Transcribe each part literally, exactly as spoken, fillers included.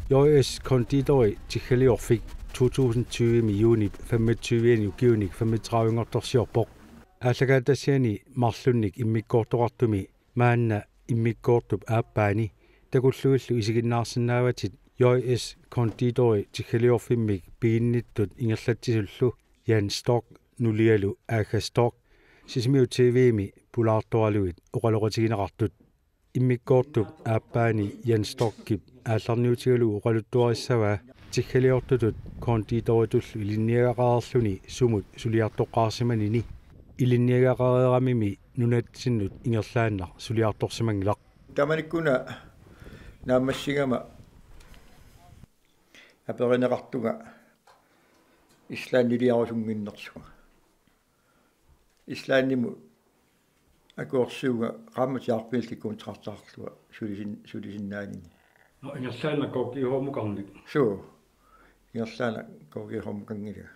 J S Konditori tiggaliorfik to tusind tyve-mi juunip femogtyve-ani ukiunik femogtredive-nngortorsiorpoq. Aallakaatitassiani marlunnik immikkoortoqartumi maanna immikkoortup aappaani takullugillu isiginnaarsinnaavatit J S Konditori tiggaliorfimmik piginnittut ingerlatsisullu Jan Storch nulialu Aagga Storch Sisimiut T V-mi pulaartoralugit oqaloqatigineqartut. Immikkoortup aappaani Jan Storchip aallarniutigalugu oqaluttuarissavaa tiggaliortutut konditoritullu ilinniagaqareerluni sumut suliartoqqaarsimanini. Ilinniagaqareeramimi nunatsinnut ingerlaannaq suliartorsimanngilaq. Taamanikkut una naammassigama aperineqartunga Islandiliarusunnginnersunga. Islandimut akuersiunga qaammat jaarpiilli kontraktarlunga sulisin-, sulisinnaanini. Nå, ingerlaannaq K G H-mukarnik. Suu. Ingerlaannaq K G H-mukanngilanga.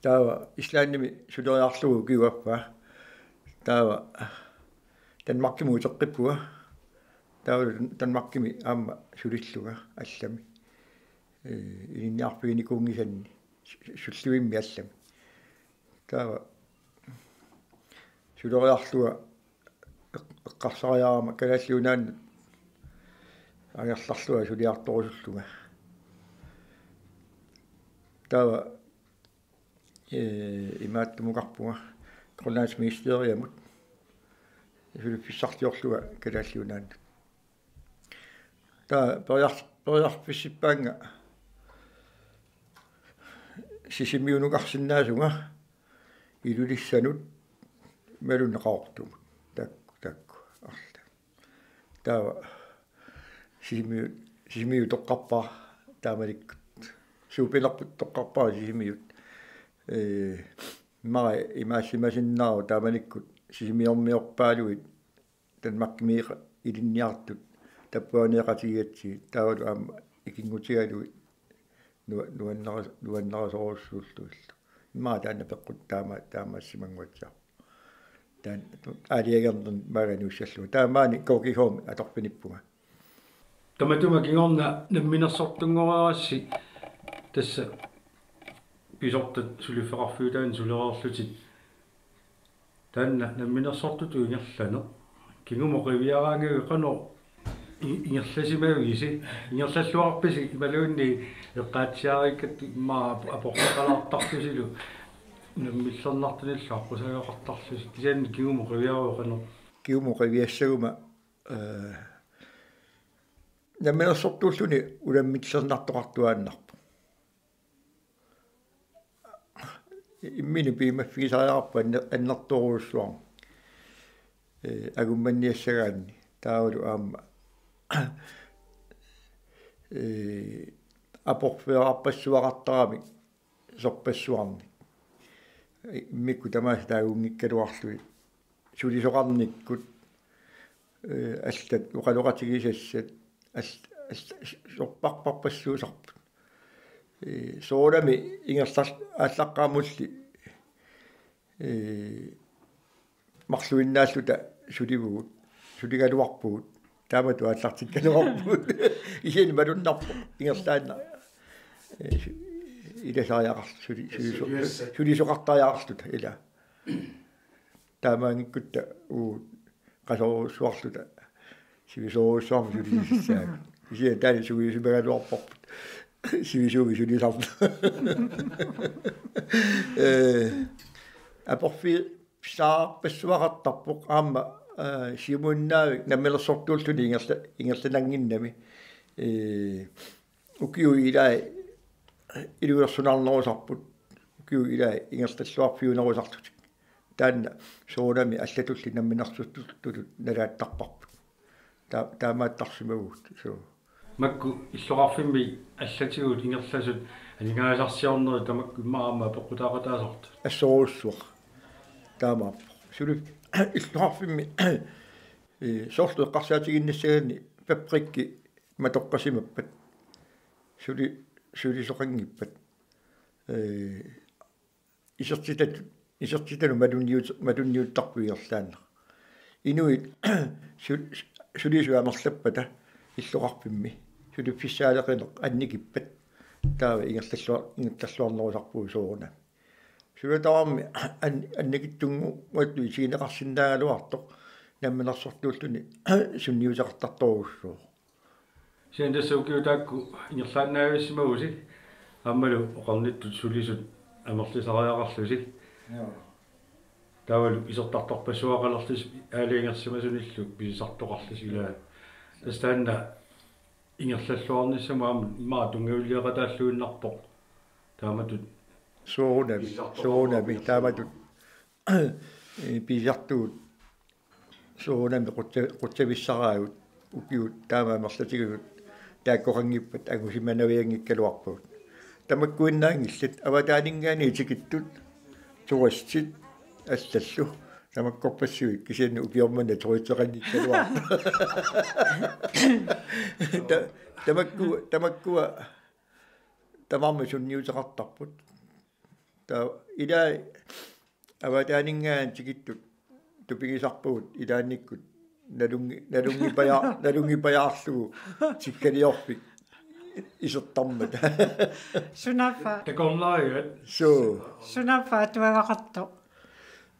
Taava Islandimi suleriarlugu ukiup affaa. Taava Danmarkimut uteqqippunga. Taava Danmarkimi aamma sulillunga allami. Ee, ilinniarfiginikuunngisanni su-, su-, sullivimmi allami. Taava suleriarlunga eq-, eqqarsariarama Kalaallit Nunaannut angerlarlunga suliartorusullunga. Taava, ee, imaattumut mukarpunga Grønlands Ministeriamut suliffissarliorlunga Kalaallit Nunaannut. Taava periar-, periarfissippaannga Sisimiunukarsinnaasunga Ilulissanut imaluunniit Qaqortumut. Taakku, taakku arlaat. Taava Sisimiut, Sisimiut toqqarpara taamanikkut. Suupinerput toqqarpara Sisimiut. Ee, immaqa imaassimasinnaavoq taamanikkut Sisimiormiorpaalugit Danmarkimi ilinniartut tappaneeqatigigatsigit taavalu aamma ikinngutigalugit nua-, nuannara-, nuannarisorujussuullutillu. Immaqa taanna peqqut taama-, taamaassimannguatsiarpoq. Taanna aalajangernerni maanga nuussallugu. Taava maani K G H-mi atorfinippunga. Tamatuma kingorna namminersortunngoreerassi tassa pisortat suliffeqarfiutaanni sulereerlutit. Taanna namminersortutut ingerlaneq. Kingumut qiviaraangavit qanoq i-, ingerlasimavigisi, ingerlalluarpisi imaluunniit eqqaatsiariikkatta immaqa ap-, aporfeqalaartarlusilu nammillernartunillu aqqusaagaqartarlusi. Kisianni kingumut qiviaruit qanoq? Kingumut qiviassaguma, ee, namminersortuulluni unammillernartoqartuaannarpoq. Imminut piumaffigisariaqarpoq anne-, annertoorujussuarmik. Ee, angummanniassagaanni. Taavalu aamma, ee, aporfeqarpassuaqartaramik sorpassuarnik. Immikkut tamaasa taagunngikkaluarlugit. Sulisoqarnikkut, ee, allat oqaloqatigisassat, all-, all-, sorpassuaqarpassuusarput. Ee, soorunami ingerlar-, aallaqqaammulli, ee, marluinnaalluta sulivugut, suligaluarpugut, taamatut aallartikkaluarpugut. Kisianni malunnarpoq, ingerlaannaq. Ee, su-, ilasariaqarluta, suli-, suli-, suliassat. Sulisoqartariaqarluta, ila. Taamaanngikkutta uagut qasorujussuarluta sivisoorujussuarmik sulisissaagut. Kisianni taanna sungiusimagaluarparput. Sivisuumik sulisarneq. Ee, aporfissaqarpassuaqartarpoq aamma, ee, siumuinnaavik namminersortuulluni ingerla-, ingerlanannginnami. Ee, ukiut ilaat iluersunarnerusarput, ukiut ilaat ingerlalluarfiunerusarlutik. Taanna soorunami allatulli namminersortutut nalaattarparput. Ta-, taamaattarsimavugut, suu. Makku illoqarfimmi allatigut ingerlasut aningaasarsiornerit tamakku immaqa aamma apeqqutaaqataasartut? Assorujussuaq. Taamaappoq. Suli illoqarfimmi, ee, soorlu eqqarsaatiginnassagaanni fabrikki matoqqasimappat. Suli-, sulisoqanngippat. Ee, isertitat-, isertitanut malunniut-, malunniuttarput ingerlaannaq. Inuit su-, sulisut amerlappata, illoqarfimmi suliffissaaleqineq annikippat taava ingerlallua-, ingerlalluarnerusarpugut soorunami. Suliaq tamarmi an-, annikitsunnguatsiarlu isigineqarsinnaagaluartoq namminersortuulluni sunniuteqartartorujussuuvoq. Kisianni tassa ukiut taakku ingerlaannaavissimagusi aammalu oqarnittut sulisut amerlisariaqarlusi. Joo. Taavalu isertartorpassuaqalerlusi aalajangersimasunillu pisisartoqarlusi ilaa. Tassa taanna ingerlalluarnissamut aamma immaqa tunngavilertaalluinnarpoq. Taamatut Soorunami, pisisartoqarluarput soorunami, taamatut. Ee, pisisartugut soorunami qutsa-, qutsavissaraagut ukiut taama amerlatigisut taakkoqanngippat angusimanavianngikkaluarpagut. Tamakkuinnaanngillat avataaninngaanniit tikittut turistit allallu. Tamakkorpassuit kisianni ukioq manna turisteqanngikkaluarput. Ta-, tamakkua, tamakkua tamarmik sunniuteqartarput. Taava ilaa avataaninngaanniit tikittut tupigisarpagut ilaannikkut nalunngi-, nalunngipaja-, nalunngipajaarlugu tiggaliorfik isertarmat. Sunaaffa. Takornariat. Suu. Sunaaffa atuagaqartoq.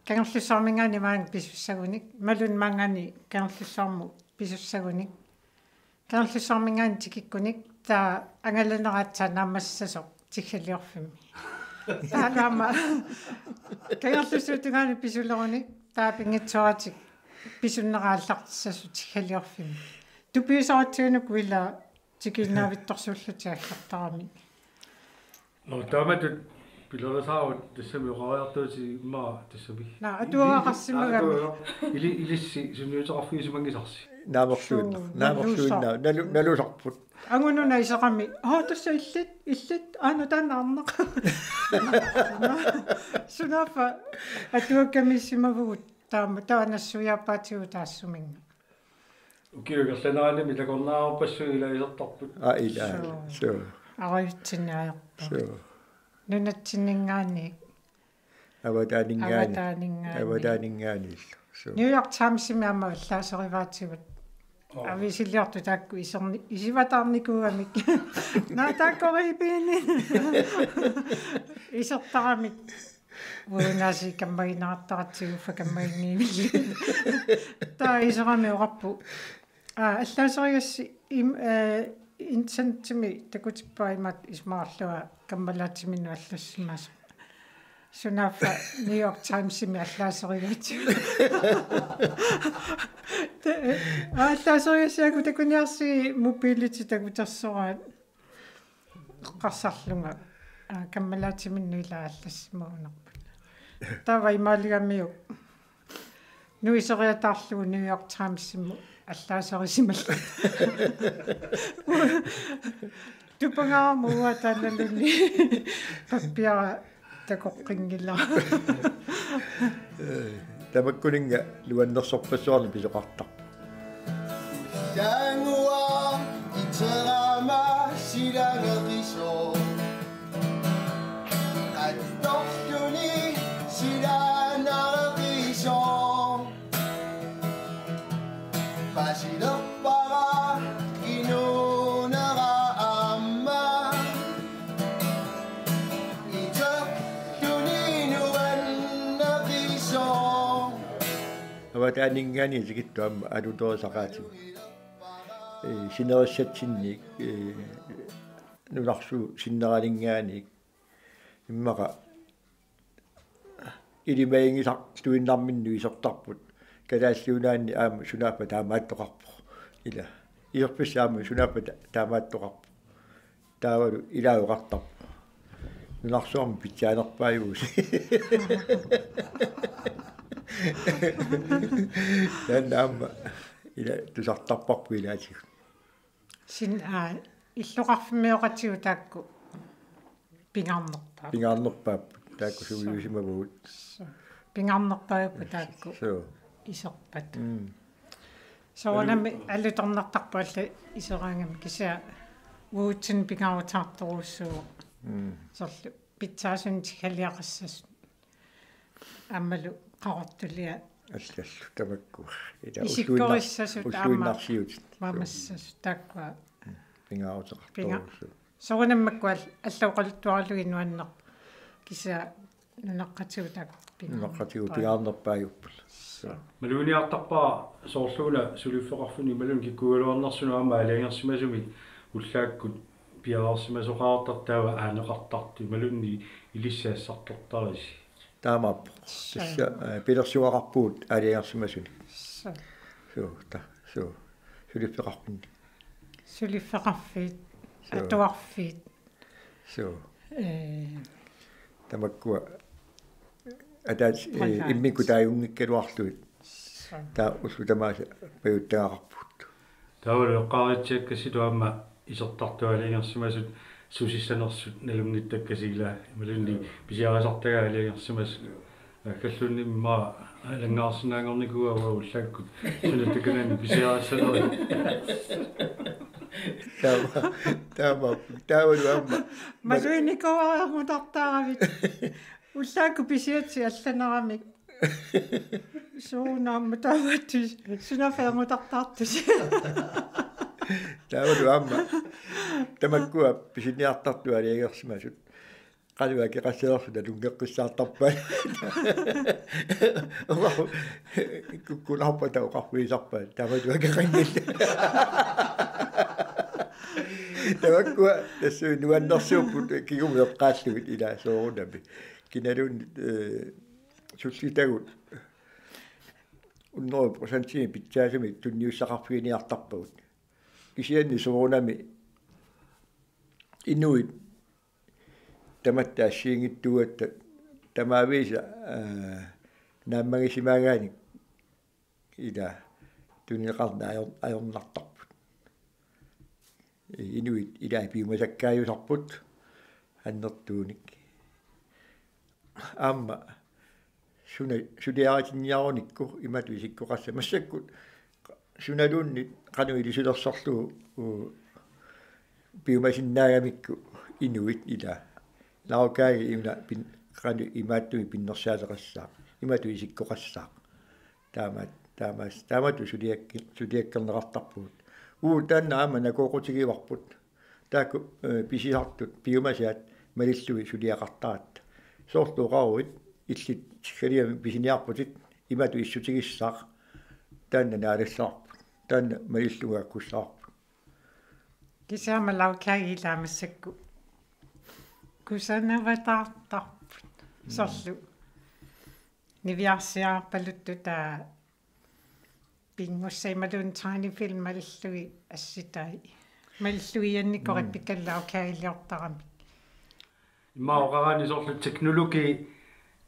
Kangerlussuarminngaanniit maanga pisussagunik, imaluunniit maanngaanniit Kangerlussuarmut pisussagunik. Kangerlussuarminngaanniit tikikkunik taava angalanera aatsaat naammassasoq tiggaliorfimmi. Taava aamma Kangerlussuup tungaanut pisulerunik taava pinngitsooratik pisunnera aallartissasoq tiggaliorfimmi. Tupiusaratsigu uku ilaa tikiinnaavittorsuullutik aggertaramik. Nå, taamatut pilerisaarut tassami oqariartuutit immaqa tassami. Naa, atuagaqarsimagami. Aa, atuagaq. Ili-, ilissi sunniuteqarfigisimanngisarsi. Naamerluinnaq. Suu, naamerluinnaq. Nalusa-, nalu-, nalusarput. Angununa iserami. Aa, tassa illit, illit, aana taanna arnaq. Sunaaffa atuakkamiissimavugut taama, taava nassuiaappaatigut taassuminnga. Ukiup ingerlanerani takornariarpassuit ilaa isertarput. Aa, ilaa. Suu. Suu. Arajutsinneq ajorput. Suu. Nunatsinninngaanniit. Avataaninngaanniit. Avataaninngaanniit. Avataaninngaanniillu. Suu. New York Timesimi aamma allaaserivaatigut. Oo. Aviisiliortut taakku iserni-, isivataarnikuugamik. Naa taakku riipiini. Isertaramik. Uunasi kammagineqartaratsigu uffa kammaginngivillugu. Taava iserami oqarpoq. Aa, allaaserigassi im-, ee, internetimi takutippara imaattoq isumaqarlunga kammalaatiminnut allassimasoq. Sunaaffa New York Timesimi allaaserigaatigut. Te-, aa, allaaserigassi aajuku takuniarsigit mobiilitik takutersoraat. Eqqarsarlunga, aa, kammalaatiminnut ilaa allassimagunarput. Taava imaaligamiuk. Nuiseriataarlugu New York Timesimut allaaserisimallunga. Tupangaarama uanga taannaluunniit pappiara takoqqinngilaq. Tamakkuninnga nuannersorpassuarnik pisoqartarpoq. Taanngua iterama silageqisoq. Qattorluni silaannareqisoq. Pasilerpara inuunera aamma. Iterluni nuanneqisoq. Avataaninngaanniit tikittut aamma alutorisaqaatigut. Ee, sinerissatsinnik, ee, nunarsuup sinneraninngaanniit immaqa ilimaginngisartuinnarminnut isertarput. Kalaallit Nunaanni aamma sunaaffa taamaattoqarpoq. Ila. Iserfissat aamma sunaaffa ta-, taamaattoqarpoq. Taavalu ilaa oqartarpoq. Nunarsuarmi pitsaanerpaajuvusi. Taanna aamma ila tusartarparput ilaatigut. Sin-, aa, illoqarfimmioqatigut taakku pingaarnerpaat. Pingaarnerpaapput taakku suliusimavugut. Suu. Pingaarnerpaapput taakku. Suu. Iserpat. Mm. Soorunami alutornartarpoq allat iseraangamik kisianni uatsinnut pingaarutaartorujussuuvoq. Mm. Soorlu pitsaasunik tiggaliaqassasut. Aammalu qaqortulia. Allallu tamakku. Ila usuinnar-, isikkorissasut aamma usuinnarsiutit. Mamassasut taakkua. pingaaruteqartorujussuuvoq. Soorunami makkua al-, alla oqaluttuaralugit nuannerpoq. Kisianni nunaqqatigut taakku pingaarnerpaat. Nunaqqatigut pingaarnerpaajupput. Suu. Maluginiartarpara soorlu una suliffeqarfinnut imaluunniit kikkuugaluarnersunut aamma aalajangersimasumik ullaakkut piareersimasoqartartoq taava aaneqartartoq imaluunniit ilissi assartortarisi. Taamaappoq. Suu. Tassa, eh, pilersugaqarpugut aalajangersimasunik. Suu. Suu, ta-, suu. Suliffeqarfinni. Suliffeqarfiit, suu, atuarfiit. Suu. Eh. Tamakkua ataat, eh, Grønland. Immikkut taajunngikkaluarlugit. Suu. Taava ullut tamaasa pajuttagaqarpugut. Taavalu eqqaaritsiakkassitut aamma isertartut aalajangersimasut susissanersut nalunngittakkasigila imaluunniit pisiarisartagaat aalajangersimasut. Akkalluunniit immaqa alanngaarsinnaanngornikuuara ullaakkut. Sunattakanani pisiarissanerit. Taama, taama, taavalu aamma. Maluginikuuara ernutartaaravit. Ullaakkut pisiatsit allaneramik. Suunaamma taamaattusi. Sunaaffa ernutartaartusi. Taavalu aamma. Tamakkua pisiniartartut aalajangersimasut. Qanoq akeqassanersut nalunngeqqissaartarpaat. Oqar-, kukkularpata oqarfigisarpaat. Taamatut akeqanngillat. Tamakkua tassa nuannersuupput kingumut eqqaallugit ila soorunami. Kinaluunniit, eh, sullitagut hundrede procentimik pitsaasumik tunniussaqarfiginiartarpagut. Kisianni soorunami inuit tamatta assigiinngitsuugatta tamaavisa, aa, naammagisimagaannik ila tunineqarneq ajor-, ajornartarput. Inuit ila piumasakkaajusarput annertuunik. Aamma suna suliaritinniarunikku imatut isikkoqassaaq massakkut sunaluunniit qanoq iliuuseqarlugu, uu, piumasinnaagamikku inuit ila. Lagkage una pin-, qanoq imaattumik pinnersaateqassaaq, imatut isikkoqassaaq. Taama, taama, taamatut suliakki-, suliakkerneqartarpugut. Uu, taanna aamma nakooqutigivarput. Taakku, eh, pisisartut piumasaat malillugit suliaqartaratta. Soorlu oqaruit illit tiggaliami pisiniarputit imatut issutigissaaq. Taanna naalassavarput. Taanna malillugu akkussavarput. Kisianni lagkage ila massakkut kusanavataartarput. Mm. Soorlu niviarsiarpaluttut taava pinngussaat imaluunniit tegnefilm malillugit assitai. Malillugit iannikkorit, mm, pikkalilaaru kaagiliortaramik. Immaqa oqaraanni soorlu teknologi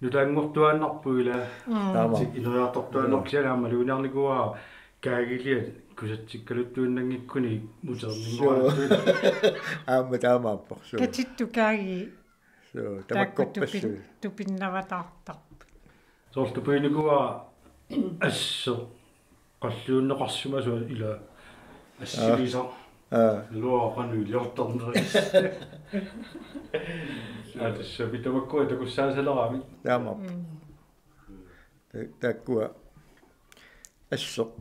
nutaanngortuaannarpoq ila. Mm. Taama. Tik-, ineriartortuaannarpoq, mm, kisianni aamma maluginiarnikuuara kaagiliat kusatsikkaluttuinnanngikkuni muterninngoraluttuinnarput. Suu. Aamma taamaappoq, suu. Katittut kaagii. Suu, taakku tamakkorpassuit. Tupin-, tupinnavataartarput. Soorlu tupiinikuuara asseq qalliunneqarsimasoq ila assilisaq. Aa. Aa. Iluaqanu iliortarneris. Aa, tassa pitamakkua takussaasaleramik. Taamaappoq. Mm. Ta-, taakkua asseq,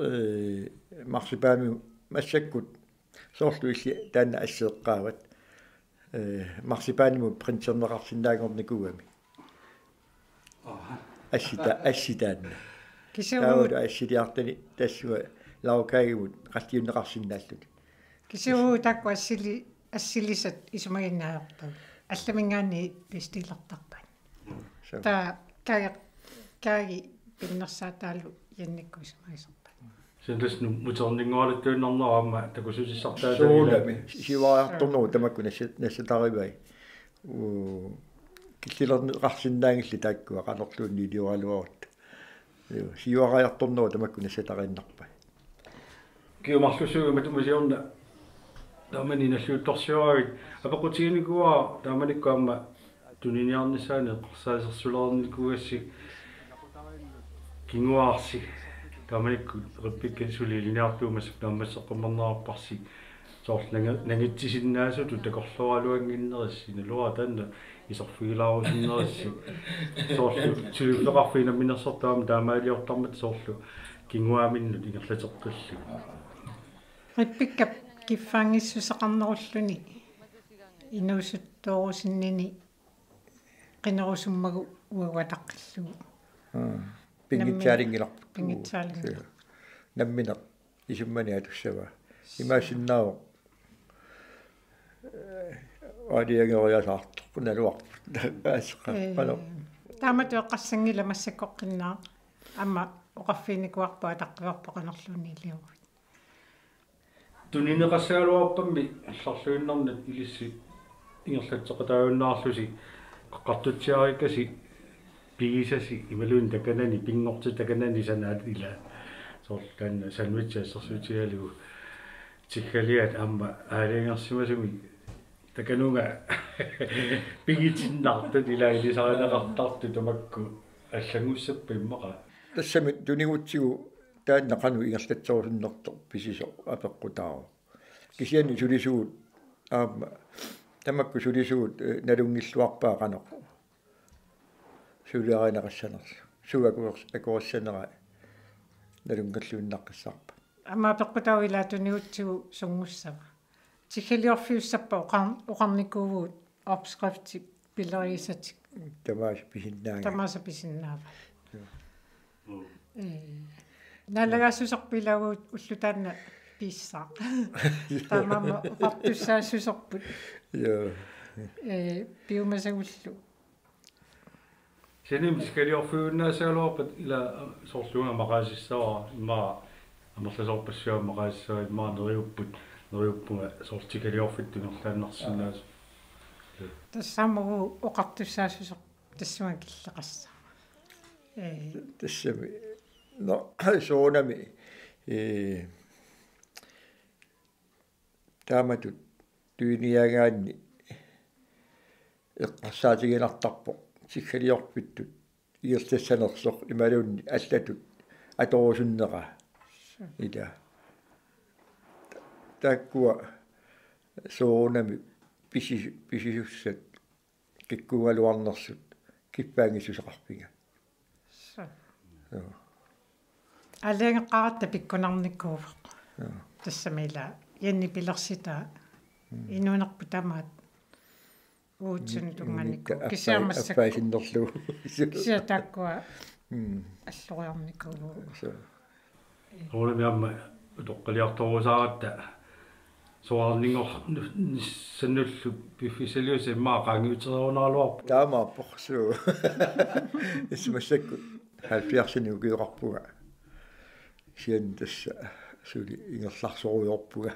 ee, marsipaanimut massakkut soorlu illit taanna asseeqqaavat. Ee, marsipaanimut printerneqarsinnaanngornikuugami. Aha. Assita-, assitaanna. Kisianni taavalu assiliartani tassunga lagkagemut qalliunneqarsinnaalluni. Kisianni taakku assili-, assilisat isumaginnaarpaat. Allaminngaanniit bestilertarpaat. Suu. Taava kaagi, kaagi pinnersaataalu iannikkut isumagisarpaat. Kisianni tassa nu-, muterninngoraluttuinnarnera aamma takussutissaartarami. Soorunami. Siuariartornerup tamakku nassa-, nassatarivai. Uu, killilerneqarsinnaanngillat taakkua qanorluunniit ilioraluarutta. Joo, siuariartornerup tamakku nassatariinnarpai. Kiumarlussuugi matuma siorna taamani nalliuttorsiorluarpit apeqqutiginikuuara taamanikkut aamma tuniniarnissaanut eqqarsaasersulereernikuugassi kinguaarsi taamanikkut Rebekka suli ilinniartuumassup naammasseqqammernerarparsi soorlu nangi-, nangitsisinnaasutut takorlooraluannginnerissi naluara taanna iserfigilaarusunnerissi soorlu suliffeqarfiit namminersortut aamma taamaaliortarmata soorlu kinguaaminnut ingerlateqqillugit. Rebekka Kiffaanngissuseqarnerulluni inuusuttoorusunnini qinerusummagu uagut ataqqillugu. Aa. Pinngitsaalinngilarput. Pinngitsaalinngilarput. Nammineq isummani atussavaa. Imaassinnaavoq. Aalajangerusaartoq naluarput. Aasaqqa. Ee, qanoq. Taamatut eqqassanngilaq massakkoqqinnaaq. Aamma oqarfiginikuuarput ataqqivarput qanorluunniit iliuuguit. Tunineqassagaluarpammi allarluinnarnut ilissi ingerlatseqataajunnaarlusi qaqqartutsiariikkasi pigisasi imaluunniit takanani pinngortitaq takanani sanaat ilaa. Soorlu taanna sandwich assersuutigalugu tiggaliat aamma aalajangersimasumik takanunnga pigitinnaartut ilaa ilisarineqartartut tamakku allanngussapput immaqa. Tassami tunigutsigu taanna qanoq ingerlatserusunnersoq pisisoq apeqqutaavoq. Kisianni sulisugut aamma tamakku sulisugut, eh, nalunngilluarpaa qanoq suliarineqassanersoq. Suut akuers-, akuerissanerai nalunngilluinnaqqissaarpaa. Aamma apeqqutaavoq ilaa tunigutsigu sunngussava. Tiggaliorfiussappat oqar-, oqarnikuuvugut opskrifti pilerigisatik. Tamaasa pisinnaagavit. Tamaasa pisinnaagavit. Joo. Ee. Naalagaassuserput ilaa uagut ulloq taanna piissaaq. Taamaammat oqartussaassuserput. Joo. Ee, piumasagullu. Kisianni tiggaliorfiujunnaassagaluarpat ilaa soorlu uanga maqaasissavara immaqa amerlasoorpassuit maqaasissavaat immaqa neriupput, neriuppunga soorlu tiggaliorfittut ingerlaannarsinnaasoq. Tassa aamma uagut oqartussaassuserput tassunga killeqassaaq. Ee. Tassami. Nå, soorunami. Ee, taamatut tunineqaraanni eqqarsaatiginartarpoq tiggaliorfittut ingerlassanersoq imaluunniit allatut atorusunnera. Ilaa. Taakkua soorunami pisi-, pisisussat kikkuugaluarnersut kiffaanngissuseqarfiga. Suu. Joo. Aalajangeqqaaratta pikkunarnikuuvoq. Joo. Tassami ilaa Janni pilersitaa. Mm. Inuunerput tamaat uagut sunut tunnganikuuvoq. Inuunikka kisianni affai-, massakkut. Affai sinnerlugu. Kisianni taakkua. Mm. Alloriarnikuuvugut. Suu. Soorunami aamma utoqqaliartorusaaratta soraarninngor-, nissannullu piffissaliussap immaqa qaangiutereerunaraluarpoq. Taamaappoq suu. Tassa massakkut halvfjerdsinik ukioqarpunga. Kisianni tassa suli ingerlarsorujoorpunga.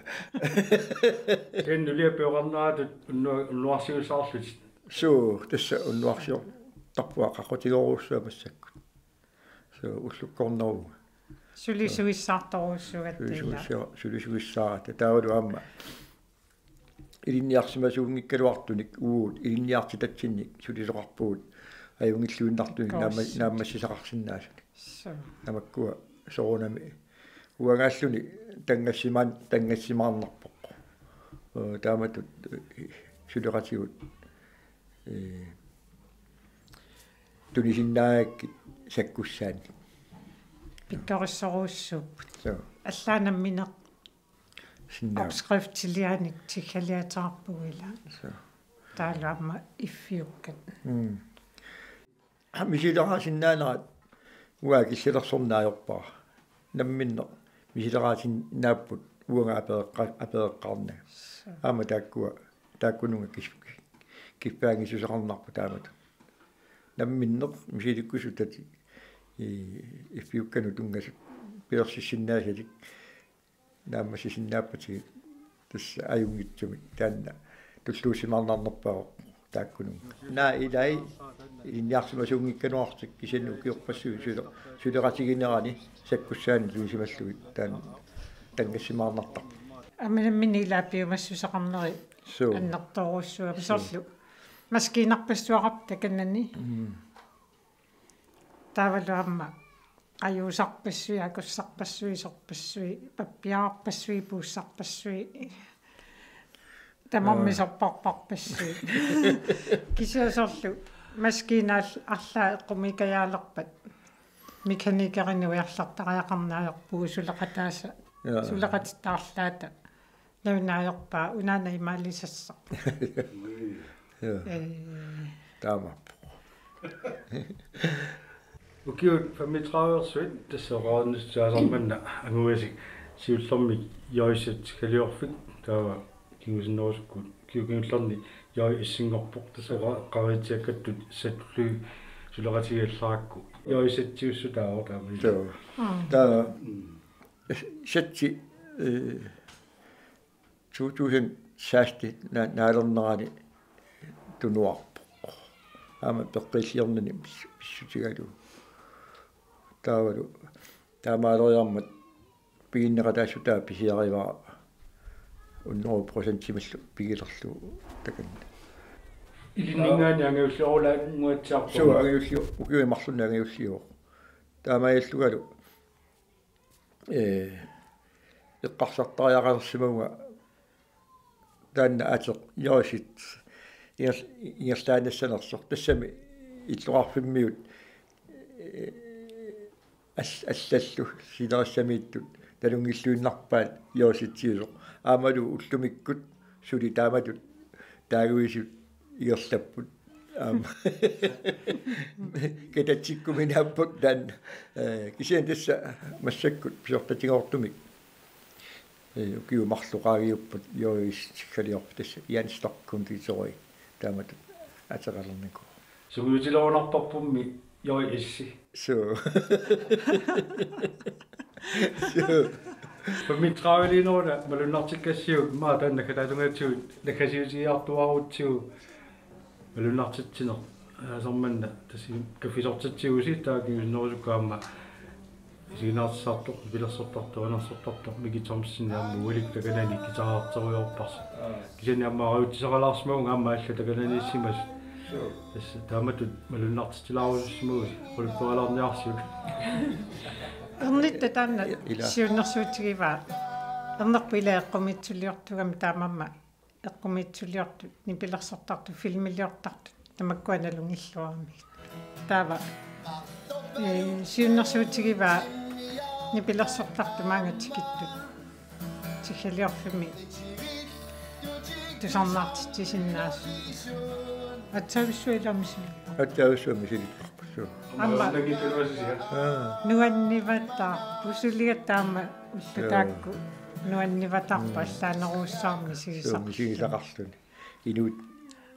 Kisianni nuliat pioqarneratut unnu-, unnuarsiussaarlutit. Suu, tassa unnuarsiortarpunga qaqqutigerujussuaq massakkut. Suu, ullukkornerunga. Sulisuissaartorujussuugatta ilaa. Sulisuissa-, sulisuissaaratta. Taavalu aamma ilinniarsimasuunngikkaluartunik uagut ilinniartitatsinnik sulisoqarpugut ajunngilluinnartunik naamma-, Koorsunik. Naammassisaqarsinnaasunik. Suu. Tamakkua soorunami. Uangaalluni tanngassimaan-, tanngassimaarnarpoq. Ee, taamatut, ee, suleqatigut, ee, tunisinnaagakkit sakkussaannik. Pikkorissorujussuupput. Suu. Allaat nammineq sinnaap. Opskriftilianik tiggaliateqarpugut ilaa. Suu. Taavalu aamma iffiukkat. Mm. Misileraasinnaanera uanga killilersorneq ajorpara. Namminneq misileraasinnaappugut uanga apereqqa-, apereqqaarnanga. Suu. Aamma taakkua, taakkununnga kif-, kiffaanngissuseqarnarpoq taamatut. Namminneq misilikkusutatik i-, iffiukkanut tunngasut pilersissinnaasatik naammassisinnaappatigit tassa ajunngitsumik taanna tulluusimaarnarnerpaavoq taakkununnga. Naa ilai ilinniarsimasuunngikkaluarlutik kisianni ukiorpassuit sule-, suleqatiginerani sakkussaannik tunisimallugit taanna tanngassimaarnartarpoq. Aamma nammineq ilaa piumassuseqarneri. Suu. Annertoorujussuupput. Suu. Soorlu maskiinarpassuaqarpoq takanani. Mm. Taavalu aamma ajuusarpassuit, akussarpassuit, sorpassuit, pappiararpassuit, puussarpassuit. Tamarmik. Aa. Sorparparpassuit. Kisianni soorlu maskiinat arlaat eqqumiikajaalerpat mekanikerinik ujarlertariaqarneq ajorpugut suleqataasa. Jaa. Suleqatitta arlaata. Nauna ajorpaa unaana imaalisassaq. Joo. Ee. Taamaappoq. Ukiut femogtredive-ersuit tassa oqarniassaasermanna anguasik siullermik J Z-ikkaliorfik taava kingusinnerusukkut ukiut kingullerni J S-inngorpoq tassa oqa-, qaritsiakkattut satullu suleqatigiillarakku J Z-iussutaavoq taama. Joo. Mm. Taava Mm. Satti, eh, to tusind seksten na-, naalernerani tunuarpoq. Aamma peqqilliornani pis-, pissutigalugu. Taavalu taamaaleriarmat piginneqataassutaa pisiarivara hundrede procentimillu pigilerlugu takanna. Ilinninngaanniit angajulliorulaannguatsiarpoq. Suu, angajulliu-, ukiuni marlunni angajulliuvoq. Taamaalillugalu ee, eqqarsartariaqarsimavunga taanna ateq J Z ingerl-, ingerlaannassanersoq. Tassami illoqarfimmiut, ee, all-, allallu sinerissamiittut nalunngilluinnarpaat J Z-iusoq. Aammalu ullumikkut suli taamatut taaguisut ingerlapput. Aamma. Katatsikkuminaapput taanna. Ee, kisianni tassa massakkut pisortatigoortumik. Ee, ukiut marluk qaangiupput J S-ikkaliorfik tassa Jens Stock Konditori taamatut ateqalernikuuvoq. Sungiutilerunarparpummi J S. Suu. Suu. Femogtredive-liineruna malunnartikkassiuk, immaqa taanna naggataata tungaatigut naggasiutigiartuaarutsigu malunnartitsineq. Aa, sermanna tassa kaffisortitsigusi taava kingusinnerusukkut aamma isiginnaartitsisartoq, nipilersortartoq, anersortartoq, Miki Thomsen aamma ualikkut takanani guitarerterujoorparsi. Aa. Kisianni aamma arajutsisaqalaarsimavunga aamma allat takananiissimasut. Suu. Tassa taamatut malunnartitsilaarusussimagusi, qulipperalaarniarsiuk. Ernitta taanna Ila. Siunnersuutigivaa. Ernerput ila eqqumiitsuliortugami taamaammat eqqumiitsuliortut, nipilersortartut, filmiliortartut, tamakkua nalunngilluaramigit. Taava, ee, siunnersuutigivaa nipilersortartut maanga tikittut. Tiggaliorfimmi tusarnaartitsisinnaasut. Aatsaavissua ilaa misilipput. Aatsaavissua misilipput. Suu. Aamma. Aamma. Aa. Nuannivataa, pusuliga taama ullut Joo. Taakku. Nuannivatarpa Mm. Allaanerussaarmi Suu, misigisaqarluni. Misigisaqarluni. Inuit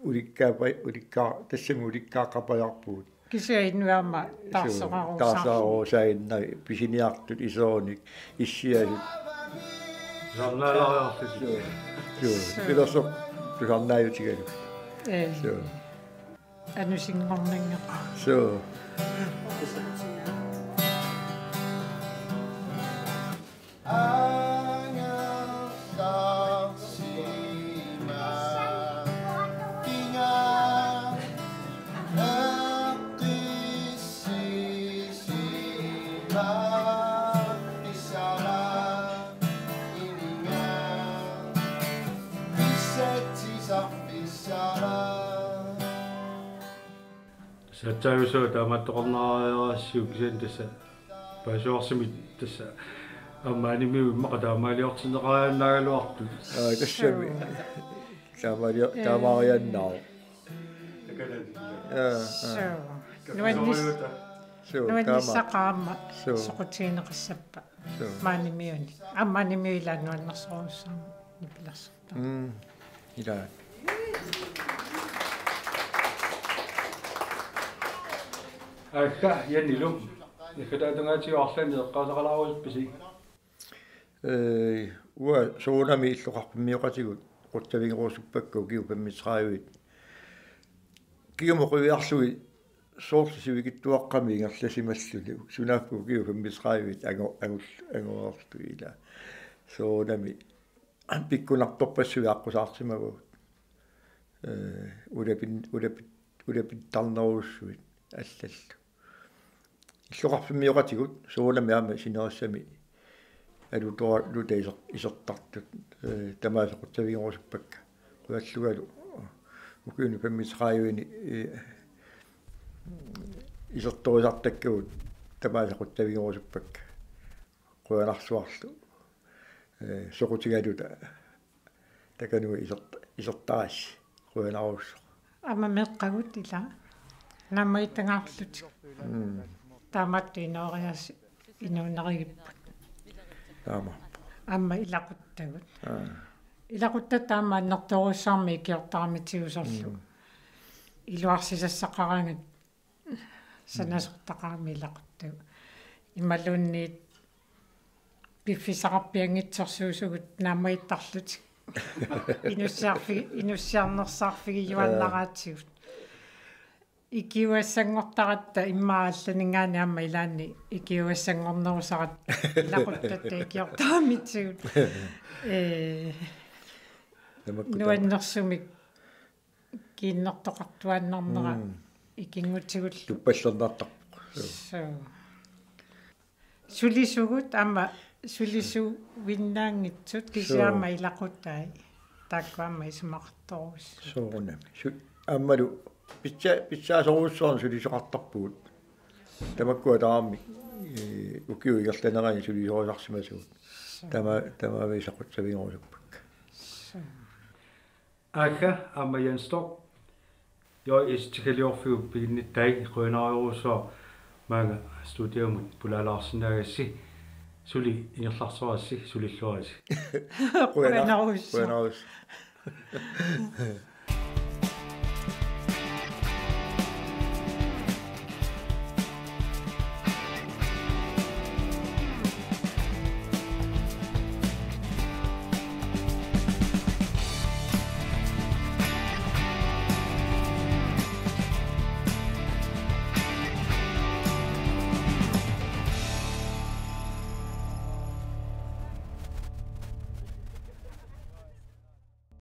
ulikkaapa-, ulikkaa-, tassami ulikkaaqqapajaarpugut. Kisianni inuit aamma Suu, taarserarussaarluni. Taarserarusaaginnarput pisiniartut iserunik issiasut. Tusarnaalaariarlutik. Suu. Suu. Suu. Pilersoq tusarnaajutigalugu. Ee. Suu. Anusinngornanngeqaaq. Suu. Aatsaavissua taamaattoqarnariarsiuk kisianni tassa paasivarsimit tassa aamma animiut immaqa taamaaliortinneqariaannaagaluartut. Aa, tassami. Suu. Taamaali-, ee, taamaariaannaavoq. Aa, aa. Suu. Nuannis-, Suu, nuannissaqaaq taama. Aamma Suu. Soqutigineqassappat. Suu. Maanimiuni. Aamma animiut ilaa nuannersorujussuarmik nipilersortartut. Mm. Ilaa. Aagga, Janilu. Naggataata tungaatigut arlaannik eqqaasaqalaarusuppisi? Ee, uanga soorunami illoqarfimmioqatigut qutsavigerusuppakka ukiut femogtredive. Kingumut qiviarlugit soorlu sivikitsuaqqamik ingerlasimalluni. Sunaaffa ukiut femogtredive angu-, angu-, anguarlugit ilaa. Soorunami pikkunartorpassuit aqqusaarsimavagut. Ee, ulapin-, ulapit-, ulapittarnerussuit allallu. Illoqarfimmioqatigut soorunami aamma sinerissami alutoraluta iser-, isertartut, ee, tamaasa qutsavigerusuppakka. Qujallugalu ukiuni femogtredive-ni, ee, isertorisartakkagut tamaasa qutsavigerusuppakka. Qujanarsuarlu. Ee, soqutigaluta Takanui iserta-, isertarassi. Qujanarujussuaq. Aamma meeqqagut ila. Naammagittagaarlutik. Mm. Taamaattoq inooriaasi inuunerigipput. Taama. Aamma ilaquttagut. Aa. Ilaquttatta aamma annertoorujussuarmik ikiortaramitigut soorlu. Mm. Iluarsisassaqaraangat sanasortaqarami ilaquttagut. Imaluunniit piffissaqarpianngitsorsuusugut naammagittarlutik. Inussiarfi-, inussiarnersaarfigiuaannaraatigut. Ikiuassanngortaratta immaqa allaninngaanniit aamma ilaanni ikiuassanngornerusaratta ilaquttatta ikiortaramitigut. Ee, Tamakku tamakku. Nuannersumik kiinnertoqartuaannarnera Mm. ikinngutigullu. Tuppallernartarpoq. Suu. Suu. Sulisugut aamma sulisuinnaanngitsut kisianni Suu. aamma ilaquttai. Taakku aamma isumaqartorujussuupput. Soorunami. Su-, aammalu pitsa-, pitsaasorujussuarnik sulisoqartarpugut. Tamakkua tamarmik, ee, ukiut ingerlaneranni sulisorisarsimasugut. Suu. Tama-, tamaviisa qutsavigerusuppakka. Suu. Aagga, aamma Jens Storch. J S tikaliorfiup piginnittai qujanarujussuaq maanga studiamut pulaalaarsinnaagassi suli ingerlaarsorassi sulilluarisi. Qujanarujussuaq. Qujanarujussuaq.